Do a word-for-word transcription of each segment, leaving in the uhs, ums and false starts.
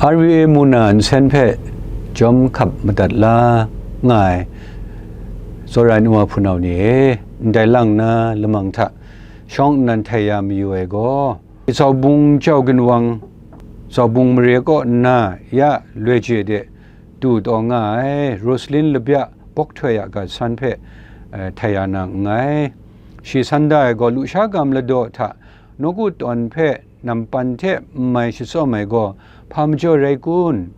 R V A mu na nsen hpe jawm hkap madat la nga ai tsawra ai nu wa hpunau ni e, ndai lang na lamang hta shawng nnan htai ya mayu ai gaw, Zaubung jau ginwang, Zaubung mare kaw nna ya loi je de du taw nga ai Rosalin labya bawk htoi a ga san hpe, eh, htai ya na nngai. Shi san da ai gaw, lusha gam ladaw hta nawku tawn hpe nampan hte n mai shatsawm ai gaw, hpa majaw rai kun?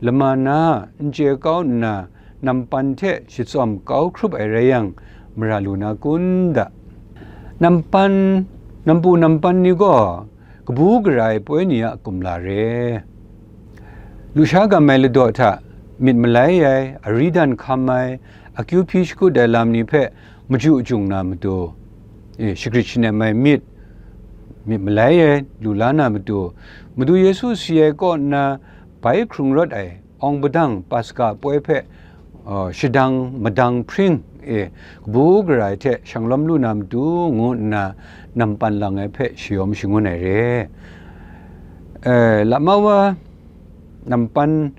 Lama na n chye kau nna, nampan hte shatsawm kau hkrup ai rai yang, mara lu na kun da? Nampan, nampu nampan ni gaw, kabu gara ai poi ni a kumla re. Lusha gam ai ladaw hta myit malai ai, ari dan hkam ai, akyu hpyi shakut ai lam ni hpe maju jung na matu, e, shagrit shanem ai myit, myit malai ai lu la na matu, Madu Yesu si ai kaw nna bai hkrung rawt ai awng padang Paska poi hpe, uh, shadang madang hpring e kabu gara ai hte shanglawm lu na matu ngu nna nampan lang ai hpe shayawm shangun ai re. Eh, lama wa nampan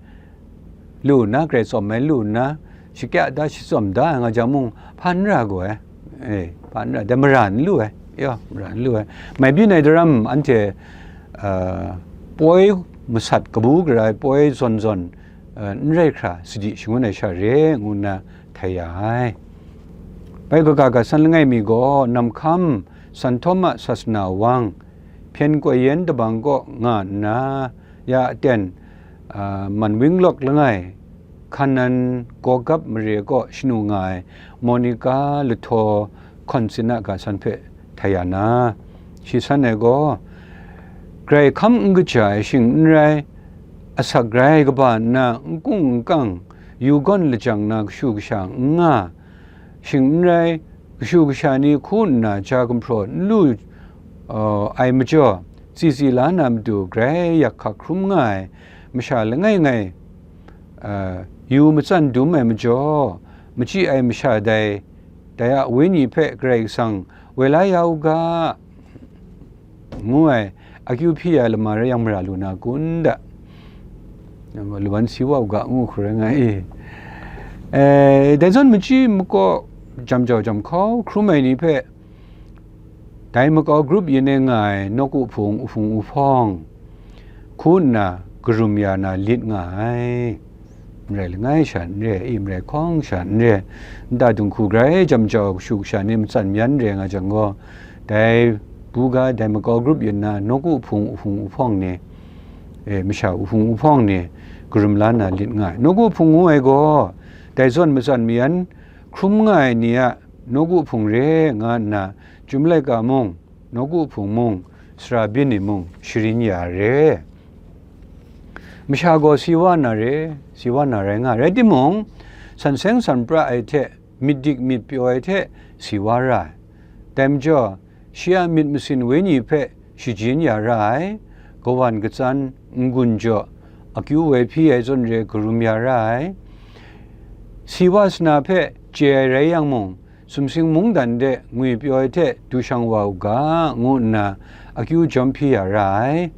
lu nna, grai tsawm ai lu nna, shakya da shatsawm da ai nga jang mung, hpa n ra gaw ai, eh, hpa n ra, dai mara n lu ai, ya, mara n lu ai. Mai byin ai daram anhte, ah, poi masat kabu gara ai poi zawn zawn, ah, n rai hkra sadi shangun ai sha re, ngu nna htai ya ai. Bai kaga ga san langai mi gaw, Namhkam San Htawma Sasana Wang, Hpyen Koi Yen Dabang kaw nga nna, ya aten, a, Manwinglawk langai, Hkanan Gawgap mare kaw shanu nga ai Monica Lahtaw Hkawn Sin a ga san hpe htai ya na, shi san ai gaw, grai hkam n kaja ai shing n rai, asak grai kaba nna n kung n kang, yu gawn lajang na kashu kasha n nga, shing n rai, kashu kasha ni hku nna ja gumhpraw n lu, uh, ai majaw, tsi tsi la na matu grai yak hkak hkrum nga ai masha langai ngai, uh, yu matsan dum ai majaw, machyi ai masha dai, dai a wenyi hpe Karai Kasang woi la ya u ga, ngu ai akyu hpyi ya lama rai yang mara lu na kun da? Nang gaw lawan si wa u ga, ngu hkru rai nga i. Eh, dai zawn machyi makaw jam jau jam hkau hkrum ai ni hpe, dai makau grup yin e nga ai nawku hpung uhpung uhpawng hku nna karum ya na lit nga ai. Marai langai sha n re, i marai hkawng sha n re, nta dinghku grai jam jau kashu kasha ni matsan mayan re nga jang gaw, dai buga dai makau grup yin na nawku hpung uhpung uhpawng ni, e, masha uhpung uhpawng ni karum la na lit nga ai. Nawku hpung ngu ai gaw, dai zawn matsan mayan hkrum nga ai ni a nawku hpung re nga nna, Chyum laika mung, nawku hpung mung, sara byin ni mung sharin ya re. Masha gaw si wa na re, si wa na rai nga ai. Rai timung, san seng san pra ai hte, myit dik myit pyaw ai hte si wa ra ai. Dai majaw, shi a myit masin wenyi hpe shajin ya ra ai, kawan katsan, n-gun jaw, akyu woi hpyi ai zawn re karum ya ra ai. Si wa sana hpe chye ai rai yang mung, sumsing mungdan de ngwi pyaw ai hte du shang wa u ga, ngu nna akyu jawm hpyi ya ra ai.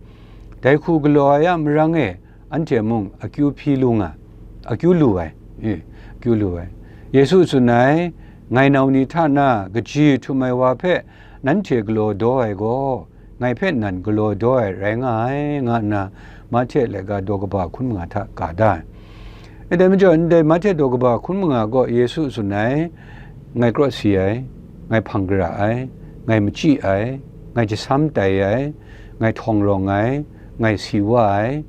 Dai hku galaw ai a marang e, anhte mung akyu hpyi lu nga, akyu lu ai, e, akyu lu ai. Yesu tsun ai, ngai nau ni hta na kaji htum ai wa hpe nanhte galaw daw ai gaw, ngai hpe nan galaw daw ai rai nga ai, nga nna Mahte laika daw kaba hkun manga hta ga da ai. E, dai majaw, ndai Mahte daw kaba hkun manga gaw Yesu tsun ai, ngai krawsi ai, ngai hpang gara ai, ngai machyi ai, ngai jasam tai ai, ngai htawng rawng ai, ngai si wa ai,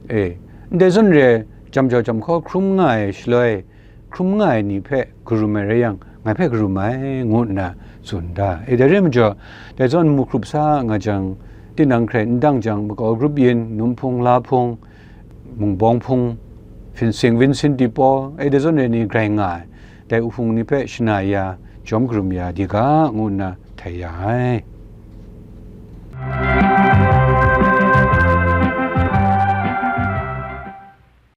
e, ndai zawn re, jam jau jam hkau hkrum nga ai shaloi, hkrum nga ai ni hpe karum ai rai yang, ngai hpe karum ai, ngu nna tsun da. E, dai re majaw, dai zawn mu hkrup sa nga jang, tinang hkrai n dang jang, makau grup yin, num hpung, la hpung, mungbawng hpung, Vincent, Vincent de Paul, e, dai zawn re ni grai nga ai, dai uhpung ni hpe shana ya, jawm karum ya di ga, ngu nna htai ya ai.